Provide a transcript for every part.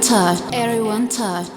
Touch. Everyone touch.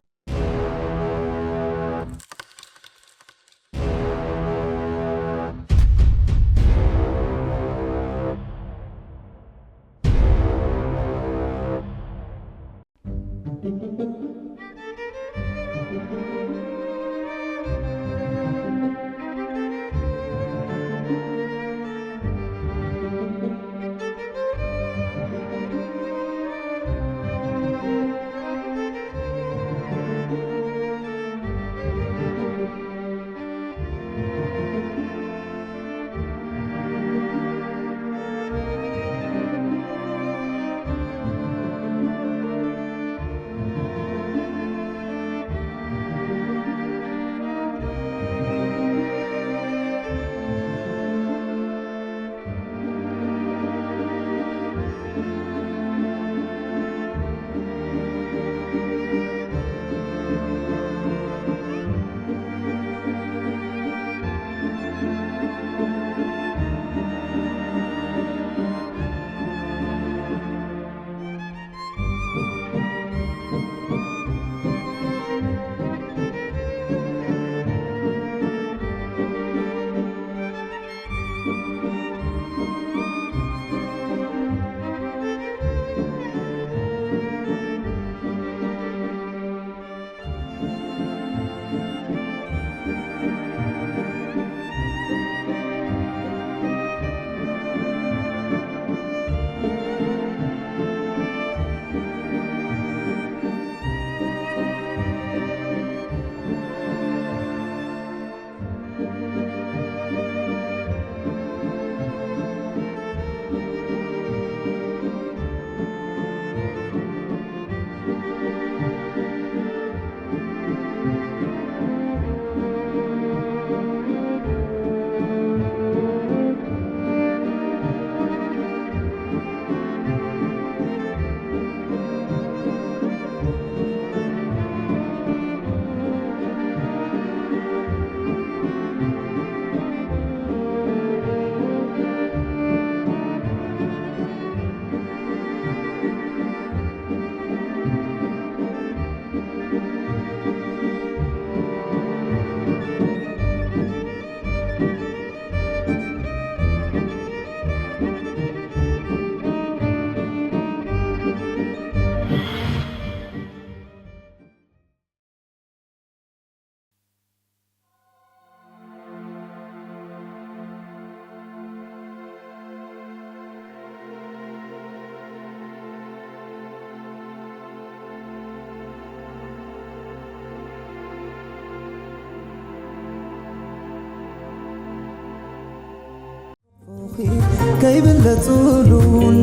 ከይብለጹሉ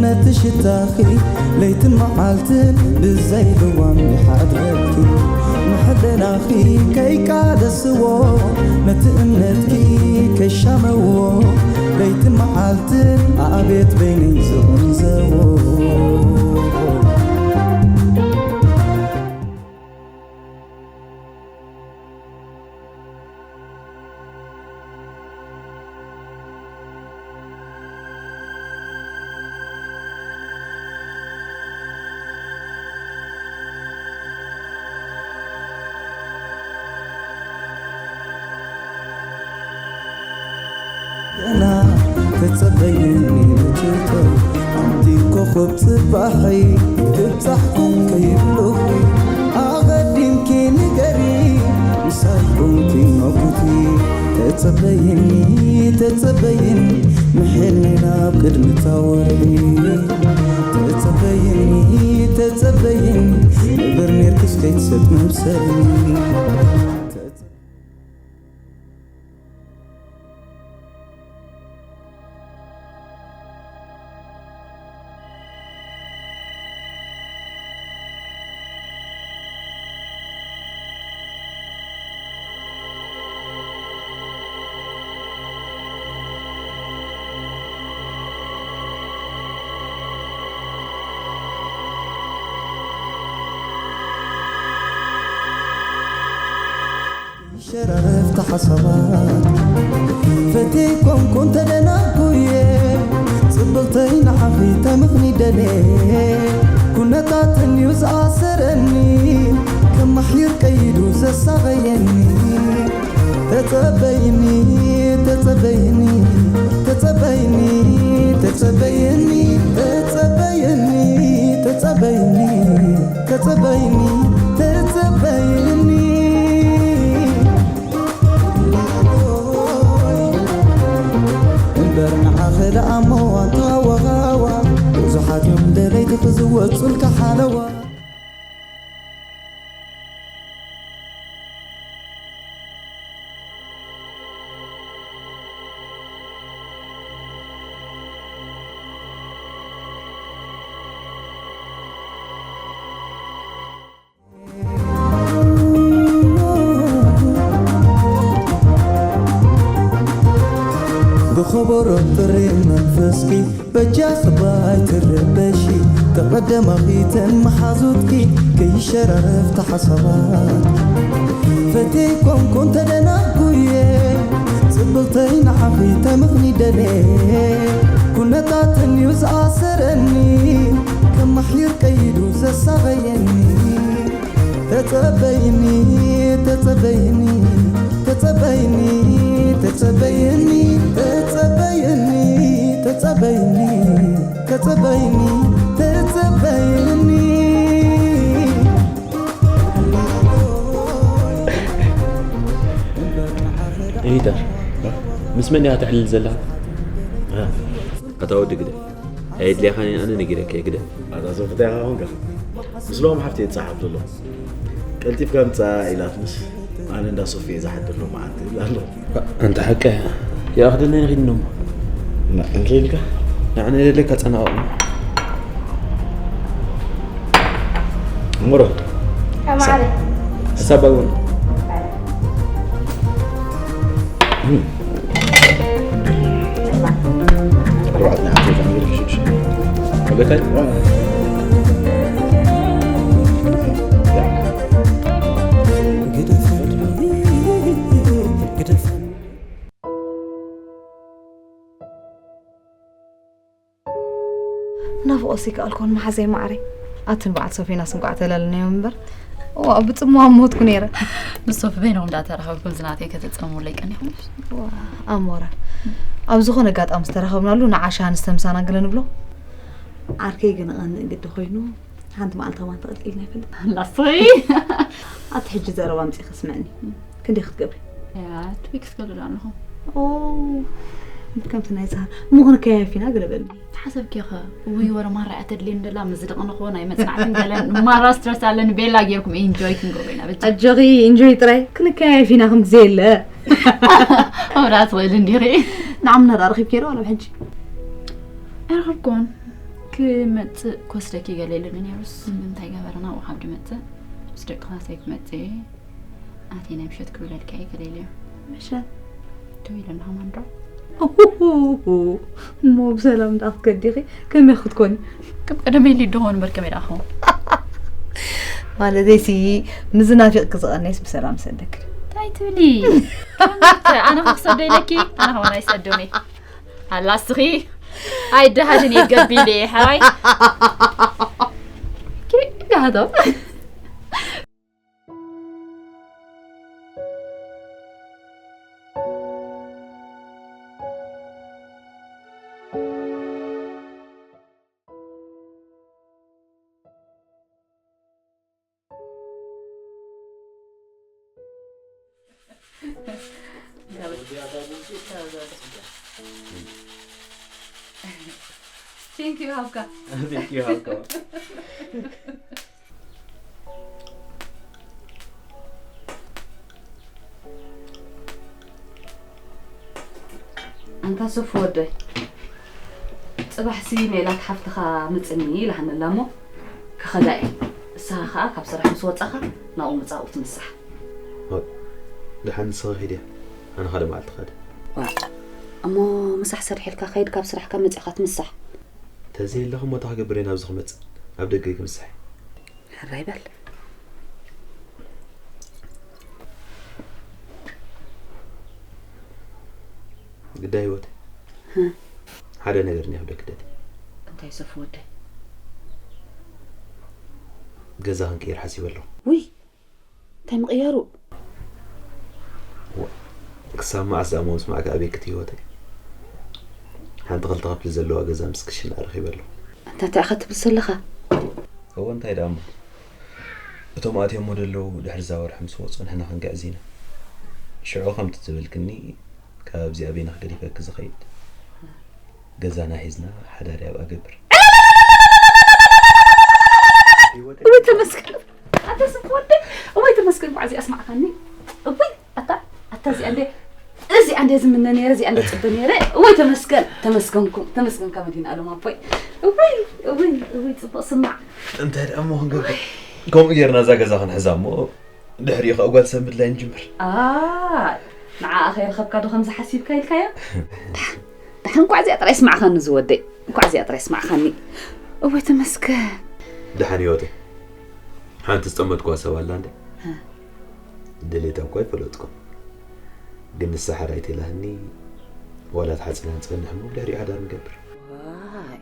ነቲ ሽታኺ ለይትን መዓልትን ብዘይ ልዋም ይሓድረኪ። ንሕልናኺ ከይቃለስዎ ነቲ እምነትኪ ከይሻመዎ ለይትን መዓልትን ኣቤት በይነይ ዝቕንዘዎ። ገና ተጸበይኒ ምጭቶ ኣንቲ ኮኸብ ጽባሐይ ክብጻሕኩም ከይብሉኺ ኣቐዲምኪ ንገሪ ምሳይ ኮንኪ መጉቲ ተጸበይኒ ተጸበይኒ ምሕነይ ናብ ቅድሚ ታወርሒ ተጸበይኒ ተጸበይኒ ንብር ኔርክስ ከይትሰጥ መብሰልኒ። ሸረፍቲ ሓሳባት ፈቴ ኮንኩን ተደናጉየ ጽብቕተይ ንዓኺ ተምኽኒ ደልየ ኩነታት እንዩ ዝኣሰረኒ ተጸበየኒ ተጸበይኒ ተጸበይኒ ተጸበይኒ ተጸበየኒ ተጸበየኒ ተጸበይኒ ተጸበይኒ ተጸበየኒ እምበር ንዓኺ ደኣ እሞ ኣንታ ወሃዋ ብዙሓት እዮም ደለይቲ ክዝወጹልካ ሓለዋ። ብኸበሮ ጥሪ መንፈስኪ በጃኺ ባይ ትረበሺ ተቐደማኺ ተን መሓዙትኪ ከይሸራረፍ ተሓሳባት ፈቴ ኮንኩን ተደናጉየ ጽብቕተይ ንዓኺ ተምኽኒ ደለ ኩነታት እንዩ ዝኣሰረኒ ከማሕይር ቀይዱ ዘሳቐየኒ ተጸበይኒ ተጸበይኒ ተጸበይኒ ተጸበይኒ ተጸበይኒ ተጸበይኒ ተጸበይኒ ተጸበይኒ ሪታ፣ ምስ መን ኢኻ ተዕልል ዘለኻ? ኣታ ወዲ ግደፍ፣ ኣየድልየኻን እየ ኣነ ነጊረካ እየ፣ ግደፍ። ኣታ እዞም ፍታይኻ ኾንካ ምስሎም ሓፍቲ እየ ዝጸሓፍ ዘሎ። ቀልጢፍካ ምጻእ ኢላትንስ ኣነ እንዳ ሶፊ እየ ዝሓድር ሎመዓንቲ ይብል ኣሎ። ኣንታ ሓቀ እያ። ይኣኽደኒ ንኺድ እሞ። እና እንታይ ኢልካ? ንዓና የደለካ ጸናቕቕ። እምሮ። ተማሪ። ሕሳብ ኣግቡን። ናፍቆሲ ከኣልኮን መሓዘይ ማዕረይ ኣትን በዓል ሶፊናስ እንቋዕ ተላለናዮም እምበር ዋ ብጽምዋ ሞትኩ ነይረ። ምስ ሶፊ በይንኹም እንዳተራኸብኩም ዝናተይ ከተጸምውለይ ቀኒኹም። ኣሞራ ኣብ ዝኾነ ኣጋጣሚ ዝተራኸብናሉ ንዓሻ ንስተምሳና ገለ ንብሎ። ዓርከይ ግን ቐንእ ግዲ ኮይኑ ሓንቲ መዓልቲ ከማን ተቐልቂልና ይፈልጥ። ላሶይ ኣቲ ሕጂ ዘረባ ኣምጺ ክስምዕኒ ክንደይ ክትገብሪ? ትዊክስ ገብር ኣለኹ። ከምቲ ናይ ዝሃር ምኹን ከያፊና ገለበልኒ። ተሓሰብኪ ኸ ውይ ወረ ማራ እያ ተድልየኒ ደላ ምስ ዝደቐንኽዎ ናይ መጽናዕትን ገለን ማራ ስትረስ ኣለኒ ቤላ ጌርኩም ኢንጆይ ክንገብሮ ኢና በጃ። ኣጆኺ ኢንጆይ ጥራይ ክንከያየፍ ኢና ከምቲ ዘየለ። ክብራ ትኽእል እንዲኺ። ንዓም ነራ ረኺብኪ ዶ ዋላ ብሕጂ? ኣይረኸብኩን። ክመጽእ ክወስደኪ ገለ ኢሉኒ ነይሩስ ብምንታይ ገበረ ናብኡ ካብ ድመጽእ ምስ ደቂ ክላሰይ ክመጽእ እየ። ኣትየ ናይ ምሸት ክብለልካ እየ ገለ ኢለዮ። ምሸት? ደው ኢለና ከማን ዶ? እሞ ብሰላም ደኣ ክትከዲ ኢኺ ከመይ ክትኮኒ? ከም ቀደመይ ሊድ ዶ ክኾን እምበር ከመይ ደኣ ክኸውን? ማለተይሲ ምስ ዝናፊቕኪ ዝቐነይስ ብሰላም ሰደክን። እንታይ ትብሊ? ኣነ ኸ ክሰዶ ኢለኪ? ኣነ ከማን ኣይሰዶን እየ። ኣላ እስኺ ኣይደሃልን እየ ገቢለ እየ ሓራይ። ኪ ጋህቶ። Thank you ሃብካ። Thank you ሃብካ። ኣንታ ሶፊ ወደይ፣ ጽባሕሲ ሜላት ሓፍትኻ ምጽኒ ኢላትኒ ኣላ እሞ ክኸዳ እየ። ንስኻ ኸኣ ካብ ስራሕ ምስ ወጻኻ ናብኡ ምጻእ ትንሳሕ። ደሓን ንስኺ ኺዲ፣ ኣነ ካልእ መዓልቲ ክኸድ። ዋእ፣ እሞ ምሳሕ ሰሪሐልካ ከይድ ካብ ስራሕካ መጺእኻ ትንሳሕ። ተዘየለኺ እሞ እንታይ ክገብር እየ ናብዚ ክመጽእ? ኣብ ደገ ክምሳሕ እየ። ሕራይ በል። ግዳይ ህይወት ሓደ ነገር እኒኣ ክብለኪ ደሊ። እንታይ ሶፊ ወደይ? ገዛ ክንቅይር ሓሲበ ኣለኹ። ውይ እንታይ ምቕያሩ? ክሳብ መዓስ ደኣ እሞ ምስማዕካ ኣበይ ክትህይወተይ? ሓንቲ ክልተ ክፍሊ ዘለዋ ገዛ ምስ ክሽን ኣረኺበ ኣለኹ። እንታይ እንታይ ኢኻ ትብል ዘለኻ? እወ እንታይ ደኣ እሞ፣ እቶም ኣትዮሞ ደለዉ ድሕሪ እዛ ወርሒ ምስ ወጹ ንሕና ክንግዕዝ ኢና። ሽዑ ከምቲ ዝበልክኒ ካብዚ ኣበይ ንኽገዲፈኪ ዝኸይድ ገዛና ሒዝና ሓዳር ያብኣ ገብር። እወይ ተመስገን ኣታ ስም ወደይ እወይ ተመስገን ኳዕ እዚኣ ኣስማዕካኒ እወይ ኣታ ኣታ እዚኣ እንደ እዚኣ እንደ ዝምነ ነይረ እዚኣ እንደ ፅበ ነይረ እወይ ተመስገን ተመስገንኩም ተመስገንካ መዲና ኣሎም ኣቦይ እወይ እወይ እወይ ፅቡቅ ስማዕ እንታይ ደኣ እሞ ክንገብር ከምኡ ጌርና እዛ ገዛ ክንሕዛ እሞ ድሕሪኡ ከዓ ጓል ሰብ ምድላይ ንጅምር። ኣይ ንዓኣ ከይረኸብካ ዶ ከምዚ ሓሲብካ ኢልካያ? ደሓን ደሓን እንኳዕ እዚኣ ጥራይ ስማዕኻኒ ዝወደይ እንኳዕ እዚኣ ጥራይ ስማዕኻኒ። እወ ተመስገን። ደሓን ህይወተይ ሓንቲ ዝጠመትኳ ሰብ ኣላ እንደ ድሌታ እኳ ይፈለጥኩም ግን ንሳ ሓራይቲ ኢላህኒ ዋላ ተሓፂና ንፀንሕ እሞ ብድሕሪኡ ሓዳር ንገብር። ዋይ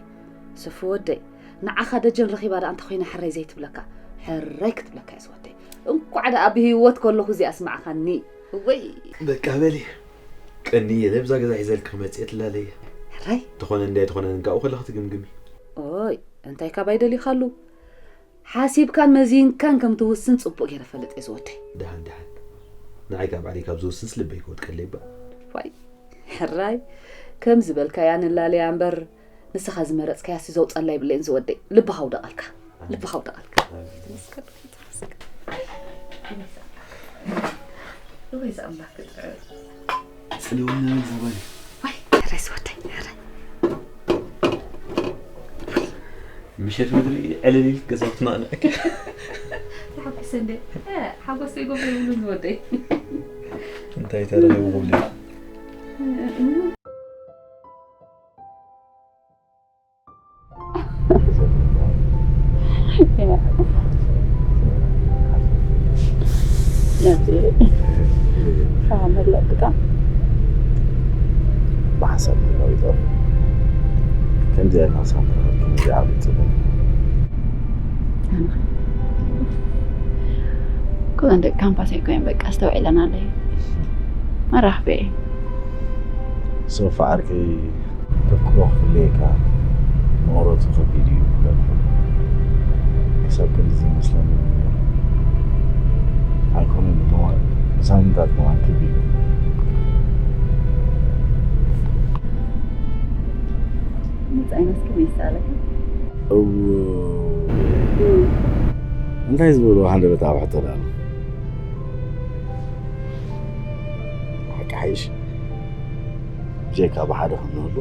ሰፉ ወደይ ንዓኻ ደጀን ረኺባ ደኣ እንተኾይና ሕረይ ዘይትብለካ ሕረይ ክትብለካ እየ ዝወደይ እንኳዕ ደኣ ብህይወት ከለኹ እዚኣ ኣስማዕኻኒ እወይ በቃ በሊ ቀንየ ነብዛ ገዛ ሒዘልኪ ክመፅእ ትላለየ ሕረይ ተኾነ እንዳይ ተኾነ ንጋኡ ከለኺ ትግምግሚ ኦይ እንታይ ካባይ ደሊኻሉ ሓሲብካን መዚንካን ከም ትውስን ጽቡቕ ገይረ ፈልጥ እየ ዝወደይ። ደሓን ደሓን ንዓይ ካብ ባዕለይ ካብ ዝውስንስ ልበይ ክወድቀለይ እባ። ዋይ ሕራይ ከም ዝበልካያ ንላለያ እምበር ንስኻ ዝመረጽካያሲ ዘውጸላ የብለይን ዝወደይ። ልብኻ ኣውደቐልካ ልብኻ ኣውደቐልካ። ተመስገን ተመስገን። ወይ ዝኣምላኽ ክጥዕም። ጽልውና ዛባኒ። ዋይ ሬስ ወደይ ሬ ምሸት ምድሪ ዕልል ኢልክ ገዛውትና ኣነዕክ ተሓጒሰ እንደ ሓጎስ ዘይገብሮ ይብሉ ዝወደይ እንታይ ተረኺቡ ክብል ነቲ ፋሃም ኣለቅጣ ብሓንሳብ ምህላው ይጠፍ ከምዚ ኣይና ሳምንታት ከምዚ ዓብዪ ፅቡቅ ኩለን ደቂ ካምፓስ ኣይኮይን በቃ ኣስተውዒለን ኣለዩ መራኽበ እዩ ሶፋ ዓርከይ ተፍቅሮ ክፍለየካ ምቕረቱ ከቢድ እዩ ይብለልኹ ክሳብ ክንድዚ ይመስለኒ ኣይኮነን ድማ ንሳምንታት ከማን ከቢድ እዩ መጻኢናስ ከመይ ይሰኣለካ እው እንታይ ዝበሉ ሃንደበት ኣብ ሕቶ ደኣ ሓቂ ሓይሽ ብጀካ ብሓደ ከም ንህሉ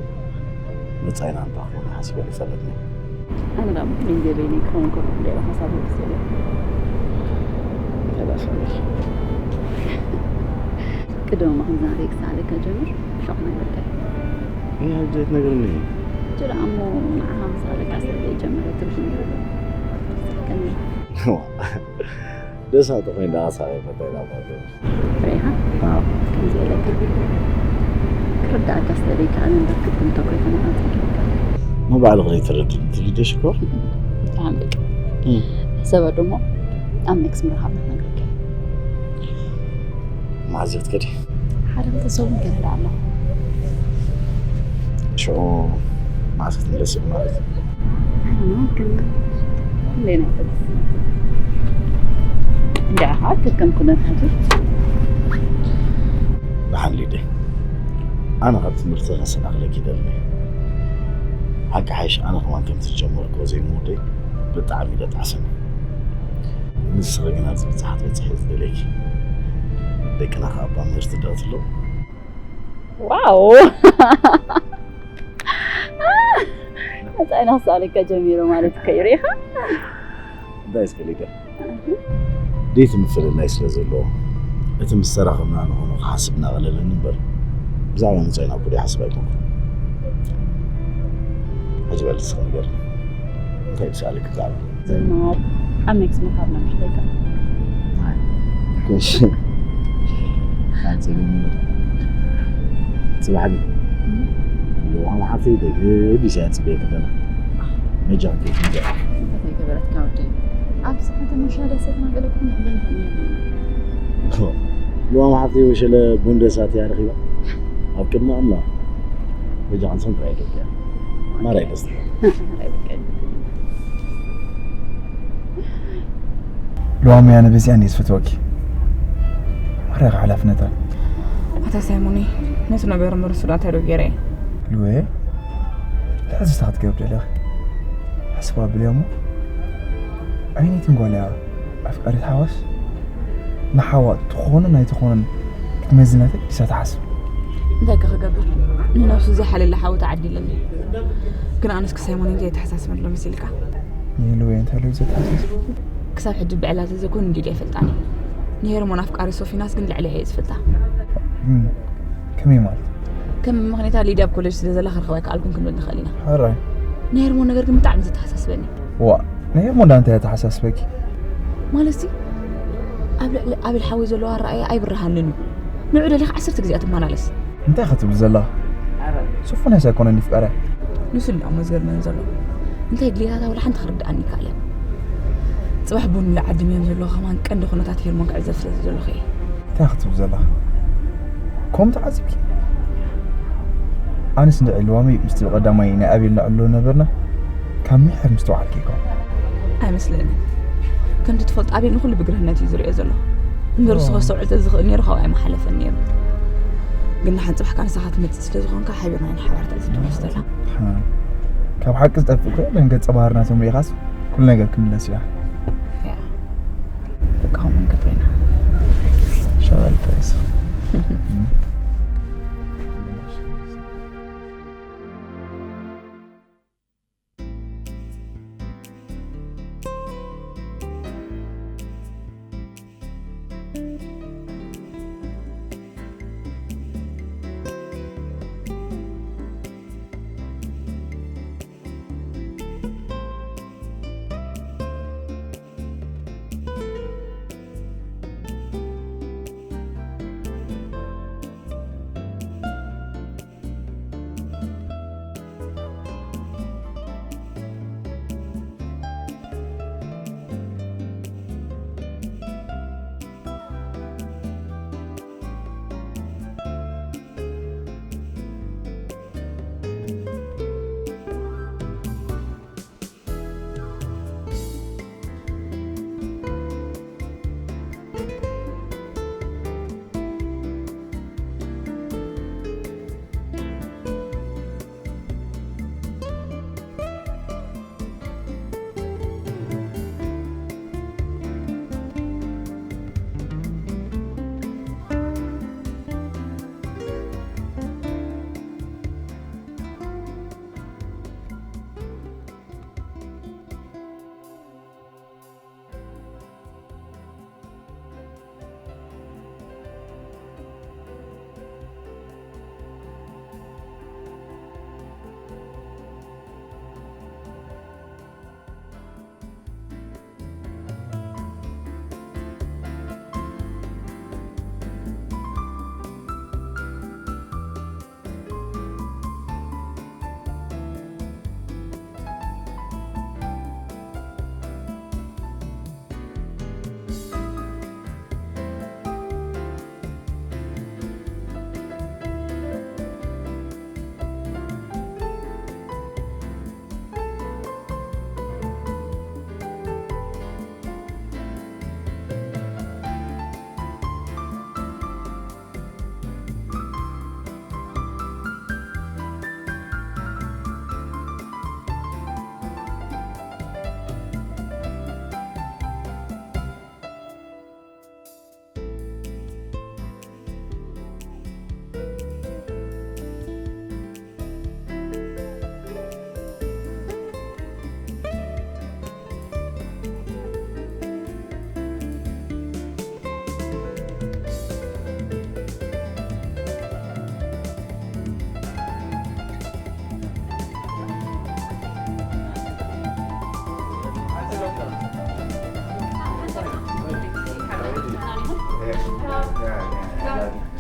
መጻኢና እንታይ ክኾነ ሓሲበን ይፈለጥኒ ኣነ ዳ ግዜ በይነይ ክኸውን ከሎ እንደ ሓሳብ ወዲስ የለ እንታይ ዳሰለሽ ቅድሚ ምኽንዛን ዘይክሳለካ ጀምር ሾቕ ናይ በቃ ይህ ዘይት ነገር ነ ጅራ እሞ ንዓኻ ምሳለካ ስለ ዘይጀመረ ትርጉም የብሉን ስሕቀኒ ደሳተ ኮይን ደኣ ሳበይ መበላ ባዶ ሪኢኻ ከምዚ ኢለካ ክርዳእካ ስለ ዘይከኣለ እምበር ክትግምቶ ከይኮነ ኣንጸጊርካ ንባዕሉ ከይተረድእ ትልደሽ እኮ ብጣዕሚ ደቂ ሕሰበ ደሞ ኣብ ኔክስ ምርኻብና ክነግረካ መዓዝ ክትከዲ ሓደ ክልተ ሰሙን ከይደ ኣለኹ ሽዑ መዓዝ ክትምለስ ኢኹም ማለት እዩ ግን ኩሌ ናይ ተስፋ እንዲኣ ከዓ ከከም ኩነታቱ ብሓሊደ ኣነ ካብ ትምህርቲ ከሰናኽለኪ ይደሊ ሓቂ ሓይሽ ኣነ ከማን ከምቲ ዝጀመርክዎ ዘይምውደይ ብጣዕሚ ደጣዕሰኒ ንስኺ ግን ኣብዚ ብፅሓት በፂሐ ዝደለኪ ደቅና ከዓ ኣባ ምህርቲ ደቕትሎ ዋው መፃኢና ክሰኣለካ ጀሚሩ ማለት ከይሩ ኢኻ እንታይ እስከ ሊደ ደይቲ ምፍልላይ ስለ ዘለዎ እቲ ምስ ተራኸብና ንኾኑ ክሓስብ እናቐለለኒ እምበር ብዛዕባ መፃኢና እኮ ሓስብ ኣይኮንኩ ሕጂ በል እስከ ንገርኒ እንታይ ትሰኣለኪ ብዛዕባ ዝናብ ኣብ ኔክስ ምኻብ ነምሽለካ እሺ ሓንፀ ፅባሕ ግን ለዋም ሓፍተይ ደገ ቢስያ ፅበየ ከለና መጃ ቤት እንጀራ እንታይ ገበረትካ ወደይ ኣብዚ ከተማ ሻዳ ሰትና ገለኩም ንዕበል ልዋም ሓፍተይ ወሸለ ቡንደሳት እያ ረኺባ። ኣብ ቅድሚ ኣምላኽ በጃ ክንሰን ጥራይ ደቂ እያ። ማራይ ደስታ። ልዋም እያ፣ ንበዚኣ እንዲ ዝፈትወኪ። ማርያ ሓላፍነታ። ኣታ ሳይሞኒ፣ ነቲ ነገር ምርሱ ዳታ ዶ ገይረ እየ። ልወየ፣ ትሕዝታ ክትገብር ደለኺ። ሓስባ ብልዮ እሞ፣ ዓይነይትን ጓል እያ ኣፍቃሪት ሓዋስ። ንሓዋ ትኾንን ኣይትኾንን ክትመዝናተይ ድሳ ትሓስብ። እንታይ ከ ክገብር? ንነብሱ ዘይሓለለ ሓዊ ተዓዲለኒ። ግን ኣነስ ክሳይ ሞኒንከ የተሓሳስበን ዶ መሲልካ? ንልወይ እንታይ ኢሉ ዘተሓሳስብ? ክሳብ ሕጂ ብዕላተ ዘይኮን እንዲድ ኣይፈልጣን። ንሄርሞን ኣፍቃሪ ሶፊናስ ግን ልዕሊ እየ ዝፈልጣ። እም፣ ከመይ ማለት? ከም ምኽንያት ሊድያ ኣብ ኮሌጅ ስለ ዘላ ክረኽባ ኣይከኣልኩን ክንብል ንኽእል ኢና። ሕራይ። ንሄርሞን ነገር ግን ብጣዕሚ ዘተሓሳስበኒ። ዋ፣ ንሄርሞን ዳ እንታይ ተሓሳስበኪ? ማለትሲ፣ ኣብ ልዕሊ ኣቤል ሓወይ ዘለዎ ኣረኣእያ ኣይብርሃንን እዩ። ንዑ ደሊኻ ዓሰርተ ግዜ እያ ትመላለስ። እንታይ ክትብል ዘለኻ? ሶፎንያስ ኣይኮነን ይፍቀረ። ንሱ እንዳሞ ዝገርመን ዘሎ። እንታይ ድሌታታ ወላ ሓንቲ ክርድኣኒ ይከኣለን። ጽባሕ ቡን ኢለ ዓድም እዮም ዘለዉ ከማን ቀንዲ ኩነታት ሄርሞን ክዕዘብ ስለ ዘለኹ እየ። እንታይ ክትብል ዘለኻ? ከምኡ ተዓዚብኪ? ኣነስ እንድዒ ልዋመይ ምስቲ ብቐዳማይ ናይ ኣቤል ንዕሎ ነበርና ካብ ምሕር ምስተውዓልኪ እኮ። ኣይመስለንን። ከምቲ ትፈልጦ ኣቤል ንኹሉ ብግርህነት እዩ ዝርእዮ ዘሎ። እምበር እሱ ኦ። ከስተውዕል ተዝኽእል ነይሩ ካብኡ ኣይምሓለፈን ነይሩ። ግን ንሓን ጽባሕ ካን ንስኻ ትመጽእ ስለ ዝኾንካ ሓቢርና ኢና ሓባር ተዕዝብና ዘለና። ሓ። ካብ ሓቂ ዝጠፍእ እኮ የለን፣ ገጸ ባህርናቶም ርኢኻስ ኩሉ ነገር ክምለስ እዩ። ያ። በቃ፣ አሁን ምን ገባኝ ነው? ሸበል ፕሬስ።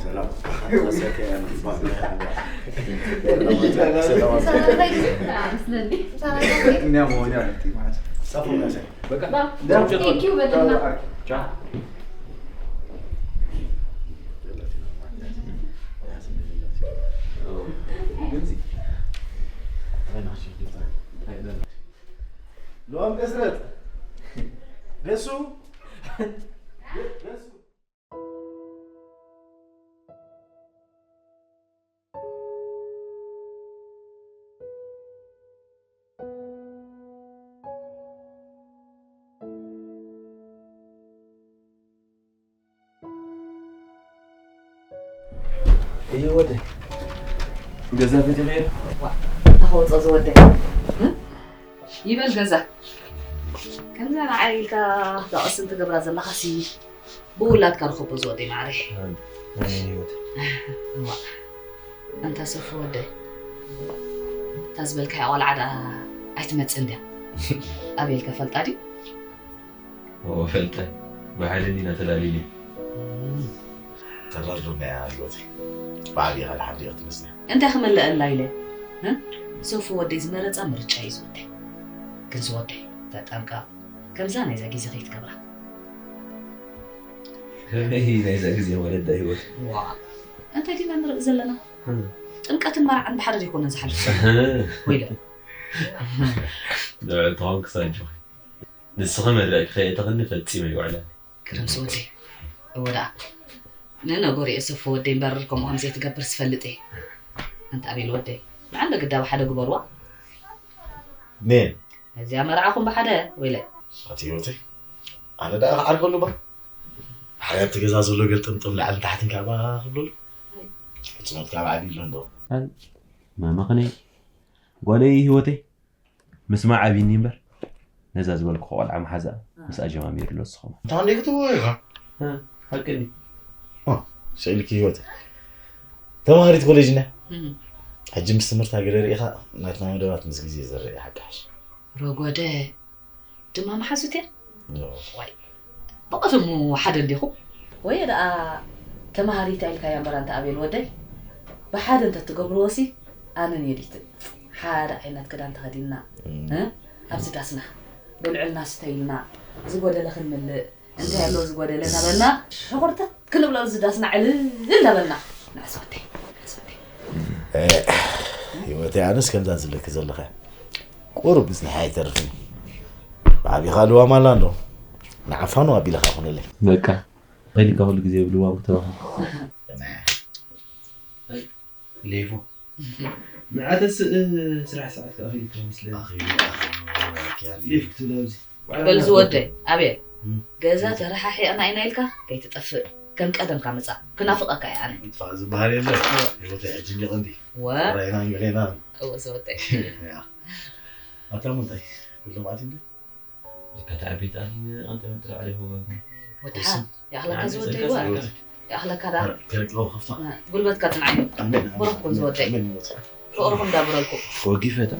ሰላም። ሰላም። ሰላም። ሰላም። በቃ። ቴንኪው በልና። ቻ። ሎዋም ገስረጥ ደሱ ደሱ እዩ ወደ ገዛ ፈትመ ዋ ተኸውፀ ዝወደ ይበል ገዛ ከምዛ ንዓይ ኢልካ ዳቕስን ትገብራ ዘለኻሲ ብውላድካ ርኸቦ ዝወደይ ማዕረ ናይ ህይወት እዋ እንተ ሰፉ ወደይ እታ ዝበልካያ ቆልዓ ደኣ ኣይትመፅእ እንድያ ኣቤልከ ፈልጣ ድዩ እዎ ፈልጠ ብሓደ እንዲና ተላሊልና ተራድሮና እያ ህይወተይ ብዓብይኻ ድሓን ሪኦ ትመስለያ እንታይ ክምለአላ ኢለ እ? ሶፊ ወደይ ዝመረፃ ምርጫ እዩ ዝወደይ ግን ዝወደይ ተጠንቀቕ ከምዛ ናይዛ ግዜ ከይትገብራ ከመይ ናይዛ ግዜ ወለዳ ህይወት ዋ እንታይ ዲና ንርኢ ዘለና ጥምቀትን መርዓን ብሓደ ዘይኮነን ዝሓልፍ ወይለ ተኾንክስ ኣጆኺ ንስኺ መድረቕ ከየእተኽኒ ፈጺመ ይውዕለኒ። ክረምሲ ወደይ እወ ደኣ ንነገሩ እየ ሰፉ ወደይ እምበር ከምኡ ከም ዘይትገብር ዝፈልጥ እየ። ኣንታ ኣቤል ወደይ ንዓንደ ግዳ ብሓደ ግበርዋ። መን? ነዚኣ መርዓኹም ብሓደ ወይለ። ኣቲ ህይወተይ ኣነ ደኣ ክዓርገሉ ባ ሓደ ኣብቲ ገዛ ዘሎ ገልጥምጥም ላዕልን ታሕትን ካባ ክብለሉ ሕጽኖት ካብ ዓዲ ኣሎ እንዶ። ማማ ኸነይ ጓለይ ህይወተይ ምስማዕ ኣብይኒ እምበር ነዛ ዝበልኩኻ ቆልዓ መሓዛኣ ምስኣ ጀማሚሩ ኣሎ ዝኸማ። እንታይ እንደ ክትብሎ ኢኻ? ሓቂ ድዩ? ስእልኪ ህይወት ተማሃሪት ኮሌጅ ኢና። ሕጂ ምስ ትምህርታ ገለ ርኢኻ ናትና መደባት ምስ ግዜ ዝረአ ሓቂ ሓሽ። ረጎደ ድማ መሓዙት እያ። ዋይ ብቐደሙ ሓደ እንዲኹም ወየ ደኣ ተማሃሪት ኢልካያ እምበር ኣንታ ኣቤል ወደይ ብሓደ እንተትገብርዎሲ ኣነን የዲትን ሓደ ዓይነት ክዳን ተኸዲንና ኣብዚ ዳስና ብልዕልና ስተይልና ዝጎደለ ክንምልእ እንታይ ኣሎ ዝጎደለ እናበልና ሕኹርተት ክንብሎ ኣብዚ ዳስና ዕልል እናበልና ንዕስ ወደይ ንዕስ ወደይ ህይወተይ ኣነስ ከምዛ ዝብለኪ ዘለኸ ቁሩብ ምጽንሒ ኣይተርፍን እዩ። ብዓቢኻ ልዋም ኣላ እንዶ ንዓፋኑ ኣቢልኻ ኩነለይ። በቃ ኸይድካ ኩሉ ግዜ ብልዋም ክተባኻ። ሌፉ ንዓተስ ስራሕ ሰዓት ከኣ ኸይድካ ይመስለኒ። ሌፍ ክትብል ኣብዚ በል ዝወደይ ኣቤል ገዛ ተረሓሒቕና ኢና ኢልካ ከይትጠፍእ ከም ቀደምካ ምጻእ ክናፍቐካ እየ ኣነ። ምጥፋእ ዝበሃል የለን። ህይወተይ ሕጂ እንዲ ቐንዲ ወ ራይናን ገሌናን እወ ዝወደይ እያ። ኣታ ምንታይ ኩሎም ኣትዩ እንዲ ከተዓቢ ተኣሊኒ ኣንተ መጥረ ዓለ ይህወኩም ወድሓ ይኣኽለካ ዝወደይ ዋ ይኣኽለካ ደኣ ከልቅለኹ ከፍታ ጉልበትካ ጽንዓዮ ኣሜን ብሩኽ ኩን ዝወደይ ኣሜን ይሞት ፍቕርኹም ዳብረልኩም ወጊፈታ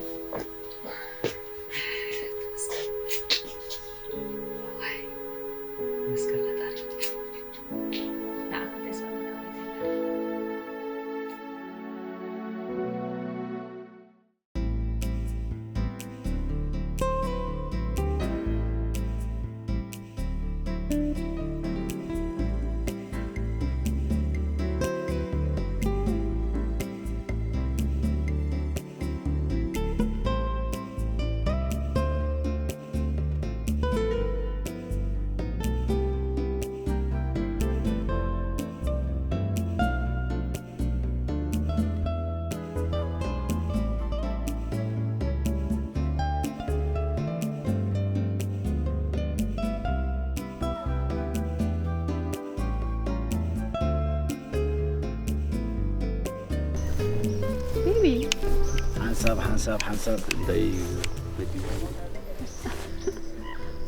ሓንሳብ ሓንሳብ ሓንሳብ እንታይ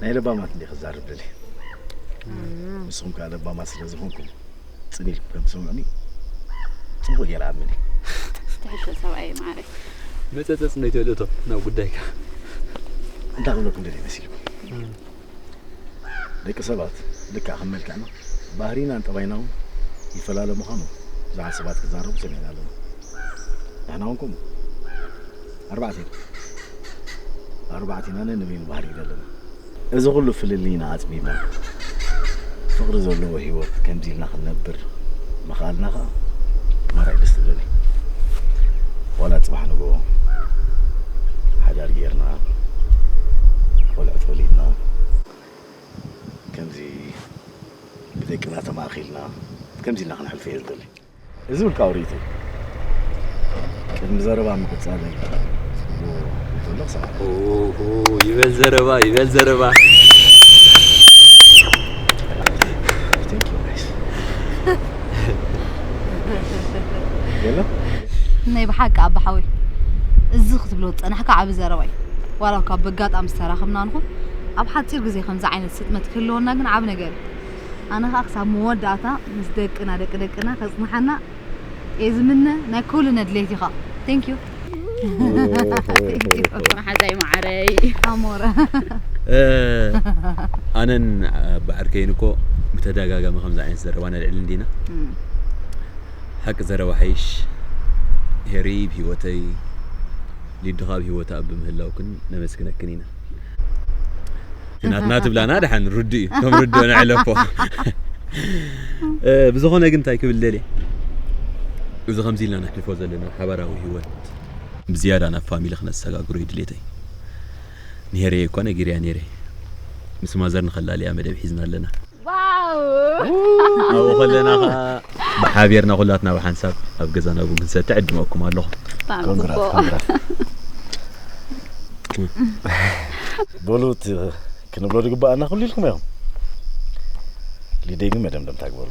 ናይ ለባማት እንዲ ክዛርብ ደሊ ንስኹም ከዓ ለባማት ስለ ዝኾንኩም ፅን ኢልኩም ከም ትሰምዑኒ ፅቡቕ ገይረ ኣምን ትሕሾ ሰብኣየ ማዓረይ መፀፀፅ እንዶ ይትእልእቶ ናብ ጉዳይካ እንታይ ክብለኩም ደሊ መሲልኩም ደቂ ሰባት ልክዕ ከም መልክዕና ባህሪናን ጠባይና እውን ይፈላለ ምዃኑ ብዙሓት ሰባት ክዛረቡ ሰሚዕና ኣለና ንሕና እውን ከምኡ ኣርባዕተ ኢና ኣርባዕቲና ነንበይኑ ባህሪ እዩ ዘለና እዚ ኩሉ ፍልልይና ኣፅቢብና ፍቕሪ ዘለዎ ህይወት ከምዚ ኢልና ክንነብር ምኽኣልና ኸዓ ማራ እዩ ደስ ዝብለኒ ዋላ ፅባሕ ንግሆ ኢልና ከምዚ ኢልና ክንሓልፎ እየ ዝደሊ። እዚ ውልቃዊ ርእይቶ እዩ። ቅድሚ ዘረባ ምቕጻለይ፣ ጽቡቕ ርእይቶ ኣሎ ክሰምዓካ። ኦሆ፣ ይበል ዘረባ፣ ይበል ዘረባ። Thank you, guys. የለ? ናይ ብሓቂ ኣባ ሓወይ፣ እዚ ክትብሎ ዝጸናሕካ ዓቢ ዘረባ እዩ። ዋላ እኳ በጋጣሚ ዝተራኸብና ንኹን፣ ኣብ ሓጺር ግዜ ከምዚ ዓይነት ስጥመት ክህልወና ግን ዓቢ ነገር እዩ። ኣነ ኸኣ ክሳብ መወዳእታ ምስ ደቅና፣ ደቂ ደቅና ከጽንሓና እየ ዝምነ። ናይ ኩልና ድሌት ኢኻ። Thank you። መሓዛይ ማዓረይ። ኣሞረ። ኣነን ብዓርከይን እኮ ብተደጋጋሚ ከምዚ ዓይነት ዘረባ ነልዕል እንዲና። ሓቂ ዘረባ ሓይሽ። ሄሪ ብህይወተይ፣ ሊዱ ካብ ህይወታ ኣብ ብምህላውክን ነመስግነክን ኢና። ናትና ትብላና ደሓን ርዱ እዩ፣ ከም ርዱ ነዕለፎ። ብዝኾነ ግን እንታይ ክብል ደልየ፣ እዚ ከምዚ ኢልና ነሕልፎ ዘለና ሓባራዊ ህይወት ብዝያዳ ናብ ፋሚሊ ክነሰጋግሮ እዩ ድሌተይ። ንሄረየ እኳ ነጊረያ ነይረ፣ ምስ ማዘር ንኸላልያ መደብ ሒዝና ኣለና። ዋው ኣብኡ ከለና ከዓ ብሓቢርና ኩላትና ብሓንሳብ ኣብ ገዛና ቡን ክንሰቲ ዕድመኩም ኣለኹ። ብጣዕሚ ኮንግራት ጽቡቕ ኮንግራት። በሉ እቲ ክንብሎ ዝግባኣና ኩሉ ኢልኩም እዮም። ሊደይ ግን መደምደምታ ግበሩ።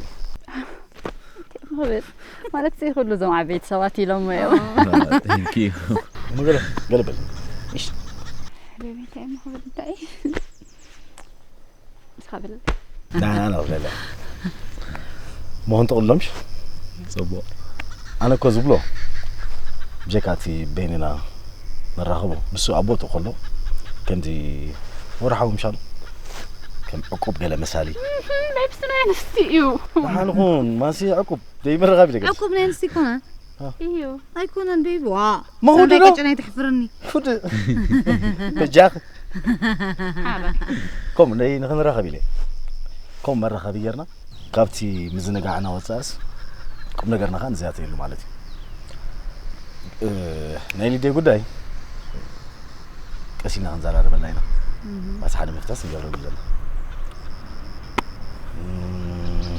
ክብል ማለት እዚ ኩሉ እዞም ዓበይቲ ሰባት ኢሎም እዮም። Thank you። እሞ ገለ ገለ በል። እሺ። ቤቢታይ ምኽብል እንታይ? ንስኻ በል። ና ና ና ብለለ። መሆን ተቕሎምሽ? ጽቡቕ። ኣነ እኮ ዝብሎ ብጀካ እቲ በይንና ንራኸቦ ንሱ ኣብ ቦትኡ ከሎ ከምዚ ወርሓዊ ምሻሉ ከም ዕቁብ ገለ መሳሊ ናይ ብስና ኣንስቲ እዩ። ደሓን ኹን ማሲ ዕቁብ ደይ መረኻቢ ደገ ዕቁብ ናይ ኣንስቲ ይኮነ እዩ። ኣይኮነን ቤቢ ዋ መኹዲ ሰብኣይ ዶ? ቀጨናይ ተሕፍርኒ ፉድ በጃኽ ሓባ ከም ነይ ንኽንራኸብ ኢለ ከም መራኸቢ ጌርና ካብቲ ምዝንጋዕና ወፃእስ ቁም ነገርና ከዓ ንዝያተየሉ ማለት እዩ። እ፣ ናይ ሊደይ ጉዳይ ቀስ ኢልና ክንዘራረበላ ኢና። ባስ ሓደ ምፍታስ ንገብረሉ ዘለና። እም፣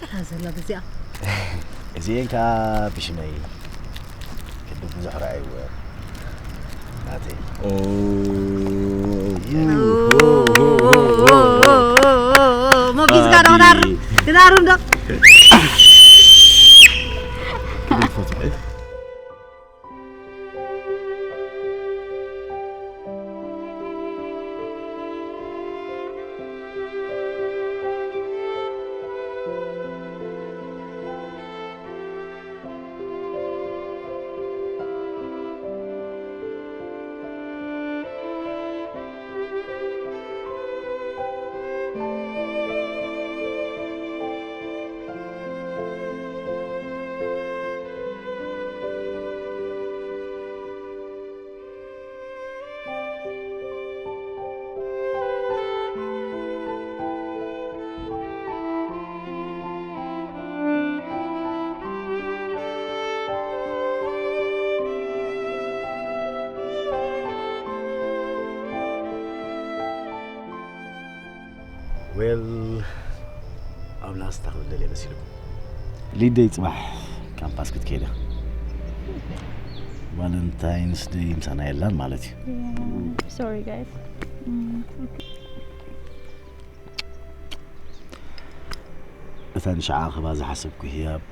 ጥራ ዘላ በዚኣ እዚኤን ከዓ ብሽመይ ቅድም ብዙሕ ረኣይዎ ናተይ ሞጊዝካ ዶ ክዳርም ክዳርም ዶ ዌል ኣብ ላስታ ክብል ደልየ መሲልኩም። ሊደይ ፅባሕ ካምፓስ ክትከይድ እያ። ቫለንታይንስ ደይ ምሳና የላን ማለት እዩ። Sorry guys. እታ ንሽዓ ኣኸባ ዝሓሰብኩ ህያብ